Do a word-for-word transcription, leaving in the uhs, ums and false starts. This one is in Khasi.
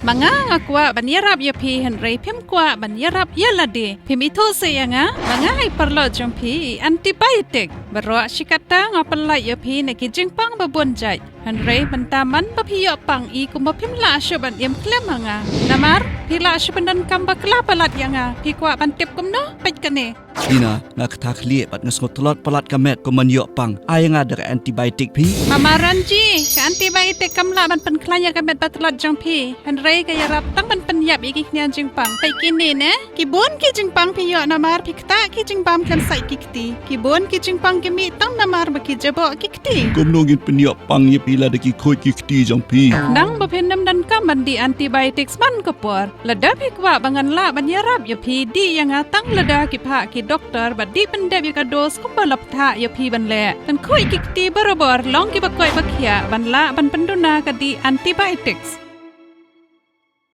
Ma nga nga kwah ban ïarap ïa phi hynrei phim kwah ban ïarap ïa lade. Phim ithuh seh ïa nga, ma nga i paralok jong phi i antibiotic. Baroh shi katta nga pynlait ïa phi na ki jingpang ba bun jait. Hynrei mynta man ba phi ïoh pang i kumba phim lah shuh ban im khlem ha nga. Namar phi lah shuh pyndonkam bakla palat ïa nga. Phi kwah ban tip kumno? Peit kane. Tina, nga ktah khlieh bad nga sngewtlot palat ka met kum ban ïoh pang. Ai nga da ka antibiotic phi. Mama Ranji, ka antibiotic kam lah ban pynkhlaiñ ïa ka met ba tlot jong phi. Hynrei ka ïarap tang ban pynïap ïa ki khñiang jingpang. Peit kine ne. Ki bun ki jingpang phi ïoh namar phi ktah ki jingbam khlem sait ki kti. Ki bun ki jingpang ki mih tang namar ba ki jaboh ki kti. Kumno ngin pynïoh pang ïa phi lada ki khuid ki kti jong phi? Nang ba phin ym donkam ban dih antibiotics man ka por. Lada phi kwah ba ngan lah ban ïarap ïa phi, dih ïa nga tang lada ki phah ki doktor bad dih pyndep ïa ka dos kumba la bthah ïa phi ban leh. Kan khuid ki kti barabor, long kiba koit ba khiah ban lah ban pynduna ka dih antibiotics.